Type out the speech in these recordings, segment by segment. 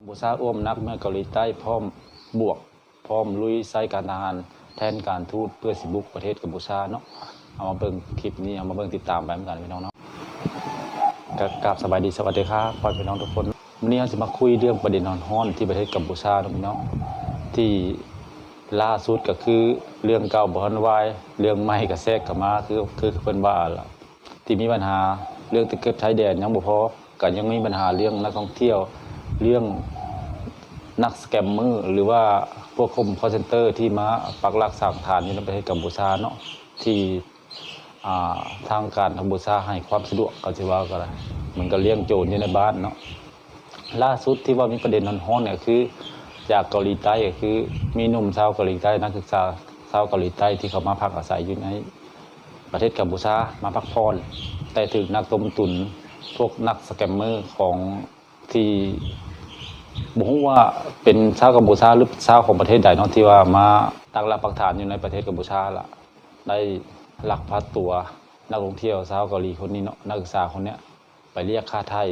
ບູຊາອ້ວມໜັກເມື່ອເກົາຫຼີໃຕ້ພ້ອມບວກ ພ້ອມລຸຍໃຊ້ການທະຫານແທນການທູດ ເພື່ອຊິບຸກປະເທດກັມພູຊາເນາະ. ເຮົາມາເບິ່ງຄລິບນີ້ ເຮົາມາເບິ່ງຕິດຕາມໄປນຳກັນພີ່ນ້ອງເນາະ. ກະກາບສະບາຍດີ ສະຫວັດດີຄັບ ພໍ່ແມ່ພີ່ນ້ອງທຸກຄົນ. ມື້ນີ້ເຮົາຊິມາຄຸຍເລື່ອງປະເດັນຮ້ອນໆ ທີ່ປະເທດກັມພູຊາເນາະພີ່ນ້ອງ ທີ່ລ່າສຸດກໍຄືເລື່ອງເກົ່າບໍ່ທັນວາຍ ເລື່ອງໃໝ່ກໍແຊກເຂົ້າມາ ຄື ຄືເພິ່ນວ່າຫັ້ນລະ. ທີ່ມີບັນຫາເລື່ອງຕະເຂັບຊາຍແດນຍັງບໍ່ພໍ ກໍຍັງມີບັນຫາເລື່ອງນັກທ່ອງທ່ຽວ ເລື່ອງນັກສະແກມເມີ ຫຼືວ່າພວກຄົມຄອລເຊັນເຕີ ທີ່ມາປັກຫຼັກສາງຖານຢູ່ໃນປະເທດກັມພູຊາເນາະ ທີ່ ອ່າ ທາງການກັມພູຊາໃຫ້ຄວາມສະດວກ ກໍຊິວ່າກໍໄດ້ ເໝືອນກັບລ້ຽງໂຈນຢູ່ໃນບ້ານເນາະ. ລ່າສຸດທີ່ວ່າມີປະເດັນຮ້ອນໆ ກໍຄືຈາກເກົາຫຼີໃຕ້ ກໍຄືມີໜຸ່ມຊາວເກົາຫຼີໃຕ້ ນັກສຶກສາຊາວເກົາຫຼີໃຕ້ ທີ່ເຂົ້າມາພັກອາໄສຢູ່ໃນ ປະເທດກັມພູຊາມາພັກຜ່ອນ ແຕ່ຖືກນັກຕົ້ມຕຸ໋ນ ພວກນັກສະແກມເມີຂອງທີ່ບໍ່ຮູ້ວ່າເປັນຊາວກັມພູຊາ ຫຼື ຊາວຂອງປະເທດໃດເນາະ ທີ່ວ່າມາປັກຫຼັກປັກຖານຢູ່ໃນປະເທດກັມພູຊາລະ ໄດ້ລັກພາຕົວນັກທ່ອງທ່ຽວຊາວເກົາຫຼີຄົນນີ້ເນາະ ນັກສຶກສາຄົນເນີ້ຍ ໄປລຽກຄ່າໄຖ່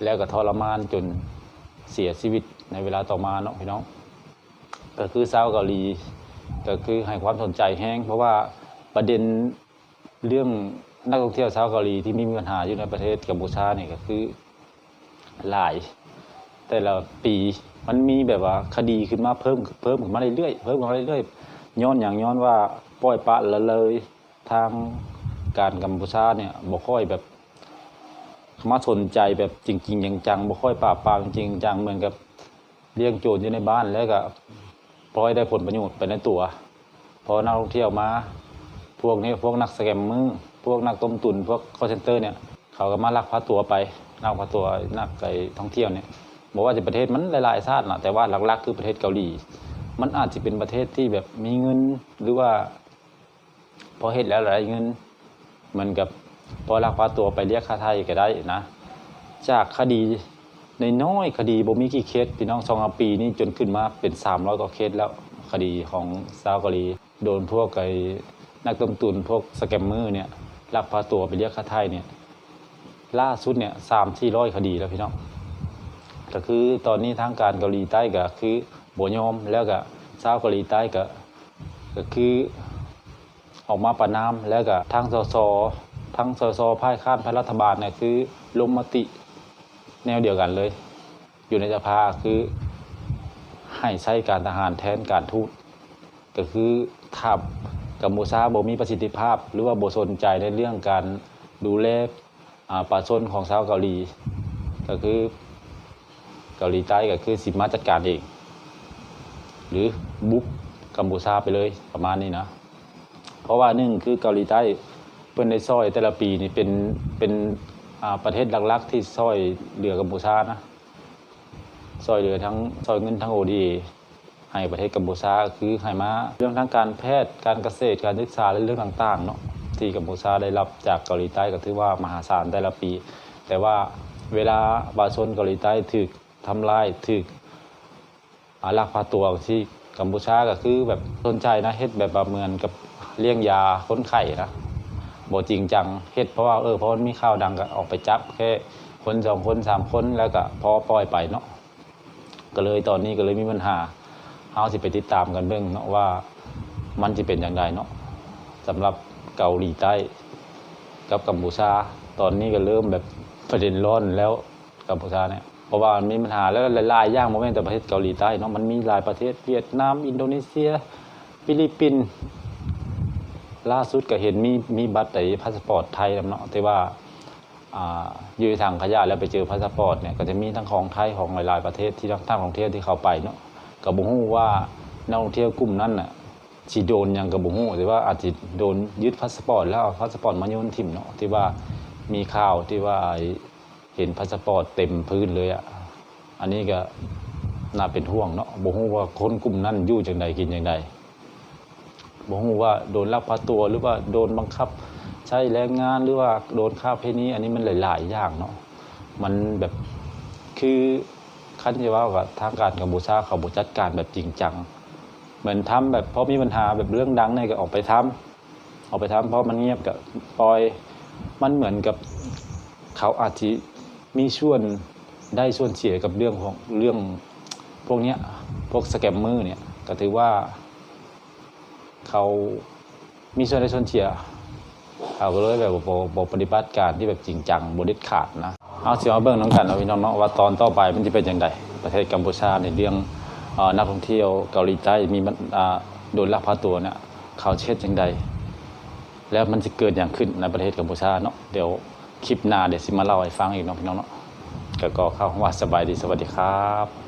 ແລ້ວກໍທໍລະມານຈົນເສຍຊີວິດໃນເວລາຕໍ່ມາເນາະພີ່ນ້ອງ. ກໍຄືຊາວເກົາຫຼີກໍຄືໃຫ້ຄວາມສົນໃຈແຮງ ເພາະວ່າປະເດັນເລື່ອງນັກທ່ອງທ່ຽວຊາວເກົາຫຼີທີ່ມີບັນຫາຢູ່ໃນປະເທດກັມພູຊານີ້ກໍຄືຫຼາຍ ແຕ່ລະປີມັນມີແບບວ່າຄະດີຂຶ້ນມາເພີ່ມ ເພີ່ມຂຶ້ນມາເລື້ອຍໆ ເພີ່ມຂຶ້ນມາເລື້ອຍໆ. ຍ້ອນຫຍັງ? ຍ້ອນວ່າປ່ອຍປະລະເລີຍ ທາງການກັມພູຊາເນ່ຍບໍ່ຄ່ອຍແບບມາສົນໃຈແບບຈິງໆຈັງໆ ບໍ່ຄ່ອຍປາບປາມຈິງໆຈັງ ເໝືອນກັບລ້ຽງໂຈນຢູ່ໃນບ້ານ ແລ້ວກະປ່ອຍໄດ້ຜົນປະໂຫຍດໄປໃນຕົວ. ພໍນັກທ່ອງທ່ຽວມາ ພວກນີ້ ພວກນັກສະແກມເມີ ພວກນັກຕົ້ມຕຸ໋ນ ພວກຄອລເຊັນເຕີເນ່ຍ ເຂົາກໍມາລັກພາຕົວໄປ ລັກພາຕົວນັກໄອ້ທ່ອງທ່ຽວເນ່ຍ ບໍ່ວ່າຈະປະເທດມັນຫຼາຍໆຊາດນະ ແຕ່ວ່າຫຼັກໆຄືປະເທດເກົາຫຼີ ມັນອາດຈະເປັນປະເທດທີ່ແບບມີເງິນ ຫຼືວ່າ ພໍເຮັດແລ້ວລະໄດ້ເງິນ ເໝືອນກັບພໍລັກພາຕົວໄປລຽກຄ່າໄຖ່ກໍໄດ້ນະ. ຈາກຄະດີນ້ອຍໆ ຄະດີບໍ່ມີກີ່ເຄສ ພີ່ນ້ອງ ສອງສາມປີນີ້ຈົນຂຶ້ນມາເປັນສາມຮ້ອຍກວ່າເຄສແລ້ວ ຄະດີຂອງຊາວເກົາຫຼີ ໂດນພວກໄອ້ນັກຕົ້ມຕຸ໋ນ ພວກສະແກມເມີເນ່ຍ ລັກພາຕົວໄປລຽກຄ່າໄຖ່ເນ່ຍ ລ່າສຸດເນ່ຍ ສາມສີ່ຮ້ອຍຄະດີແລ້ວພີ່ນ້ອງ. ກໍຄືຕອນນີ້ທາງການເກົາຫຼີໃຕ້ກໍຄືບໍ່ຍອມ ແລ້ວກໍຊາວເກົາຫຼີໃຕ້ກໍ ກໍຄືອອກມາປະນາມ ແລ້ວກໍທາງ ສສ ທັງ ສສ ຝ່າຍຄ້ານ ຝ່າຍລັດຖະບານ ກໍຄືລົງມະຕິແນວດຽວກັນເລີຍ ຢູ່ໃນສະພາ ຄືໃຫ້ໃຊ້ການທະຫານແທນການທູດ ກໍຄືຖ້າກັມພູຊາບໍ່ມີປະສິດທິພາບ ຫຼືວ່າບໍ່ສົນໃຈໃນເລື່ອງການດູແລ ອາ ປະຊາຊົນຂອງຊາວເກົາຫຼີ ກໍຄືເກົາຫຼີໃຕ້ກໍຄືຊິມາຈັດການເອງ ຫຼືບຸກກັມພູຊາໄປເລີຍ ປະມານນີ້ນະ. ເພາະວ່າໜຶ່ງຄືເກົາຫຼີໃຕ້ເພິ່ນໄດ້ຊ່ອຍແຕ່ລະປີນີ້ເປັນ ເປັນ ອາ ປະເທດຫຼັກໆທີ່ຊ່ອຍເຫຼືອກັມພູຊານະ ຊ່ອຍເຫຼືອທັງ ຊ່ອຍເງິນທັງ ໂອ ດີ ເອ ໃຫ້ປະເທດກັມພູຊາ ຄືໃຫ້ມາເລື່ອງທາງການແພດ ການກະເສດ ການສຶກສາ ແລະ ເລື່ອງຕ່າງໆເນາະ ທີ່ກັມພູຊາໄດ້ຮັບຈາກເກົາຫຼີໃຕ້ ກໍຖືວ່າມະຫາສານແຕ່ລະປີ. ແຕ່ວ່າເວລາປະຊາຊົນເກົາຫຼີໃຕ້ຖືກທຳລາຍ ຖືກ ອາ ລັກພາຕົວ ທີ່ກັມພູຊາກໍຄືແບບສົນໃຈນະ ເຮັດແບບວ່າເໝືອນກັບລ້ຽງຢາຄົນໄຂ້ນະ ບໍ່ຈິງຈັງ ເຮັດເພາະວ່າ ເອີ ເພາະມັນມີຂ່າວດັງ ກໍອອກໄປຈັບແຄ່ຄົນສອງຄົນສາມຄົນ ແລ້ວກໍພໍປ່ອຍໄປເນາະ. ກໍເລີຍ ຕອນນີ້ກໍເລີຍມີບັນຫາ ເຮົາຊິໄປຕິດຕາມກັນເບິ່ງເນາະວ່າມັນຊິເປັນຈັ່ງໃດເນາະ. ສຳລັບເກົາຫຼີໃຕ້ກັບກັມພູຊາ ຕອນນີ້ກໍເລີ່ມແບບປະເດັນຮ້ອນແລ້ວ ກັມພູຊາເນ່ຍ ເພາະວ່າມັນມີບັນຫາ ແລ້ວຫຼາຍໆຢ່າງ ບໍ່ແມ່ນແຕ່ປະເທດເກົາຫຼີໃຕ້ເນາະ ມັນມີຫຼາຍປະເທດ ຫວຽດນາມ ອິນໂດເນເຊຍ ຟີລິບປິນ ລ່າສຸດກໍເຫັນມີ ມີບັດໄອ້ພາສະປອດໄທນຳເນາະ ທີ່ວ່າ ອ່າ ຢູ່ໃນຖັງຂະຫຍະ ແລ້ວໄປເຈີພາສະປອດເນ່ຍ ກໍຈະມີທັງຂອງໄທ ຂອງຫຼາຍໆປະເທດ ທີ່ນັກທ່ອງທ່ຽວທີ່ເຂົ້າໄປເນາະ ກໍບໍ່ຮູ້ວ່ານັກທ່ອງທ່ຽວກຸ່ມນັ້ນນະ ຊິໂດນຫຍັງກໍບໍ່ຮູ້ ແຕ່ວ່າອາດຊິໂດນຍຶດພາສະປອດ ແລ້ວເອົາພາສະປອດມາໂຍນຖິ້ມເນາະ ທີ່ວ່າມີຂ່າວທີ່ວ່າ ເຫັນພາສະປອດເຕັມພື້ນເລີຍອະ ອັນນີ້ກໍໜ້າເປັນຫ່ວງເນາະ ບໍ່ຮູ້ວ່າຄົນກຸ່ມນັ້ນຢູ່ຈັ່ງໃດ ກິນຈັ່ງໃດ ບໍ່ຮູ້ວ່າໂດນລັກພາຕົວ ຫຼືວ່າໂດນບັງຄັບໃຊ້ແຮງງານ ຫຼືວ່າໂດນຄ້າປະເວນີ ອັນນີ້ມັນຫຼາຍໆຢ່າງເນາະ ມັນແບບ ຄືຄັນຊິເວົ້າກໍທາງການກັມພູຊາເຂົາບໍ່ຈັດການແບບຈິງຈັງ ເໝືອນທຳແບບພໍມີບັນຫາແບບເລື່ອງດັງນີ້ກໍອອກໄປທຳ ອອກໄປທຳ ພໍມັນງຽບກໍປ່ອຍ ມັນເໝືອນກັບເຂົາອາດຊິມີສ່ວນ ໄດ້ສ່ວນເສຍກັບເລື່ອງຂອງ ເລື່ອງພວກເນີ້ຍ ພວກສະແກມເມີເນີ້ຍ ກໍຖືວ່າເຂົາມີສ່ວນໄດ້ສ່ວນເສຍ. ເຂົາກໍເລີຍແບບບໍ່ ບໍ່ປະຕິບັດການທີ່ແບບຈິງຈັງ ບໍ່ເດັດຂາດນະ. ເຮົາຊິມາເບິ່ງນຳກັນເນາະ ພີ່ນ້ອງເນາະ ວ່າຕອນຕໍ່ໄປມັນຊິເປັນຈັ່ງໃດ. ປະເທດກຳປູຊາໃນເລື່ອງ ເອີ ນັກທ່ອງທ່ຽວເກົາຫຼີໃຕ້ມີບັນ ອ່າ ໂດນລັກພາຕົວເນ່ຍ ເຂົາຊິເຮັດຈັ່ງໃດ ແລ້ວມັນຊິເກີດຫຍັງຂຶ້ນໃນປະເທດກຳປູຊາເນາະ. ດຽວຄລິບໜ້າ ດຽວຊິມາເລົ່າໃຫ້ຟັງອີກເນາະ ພີ່ນ້ອງເນາະ. ກໍ ກໍເຂົ້າຄຳວ່າສະບາຍດີ ສະຫວັດດີຄັບ.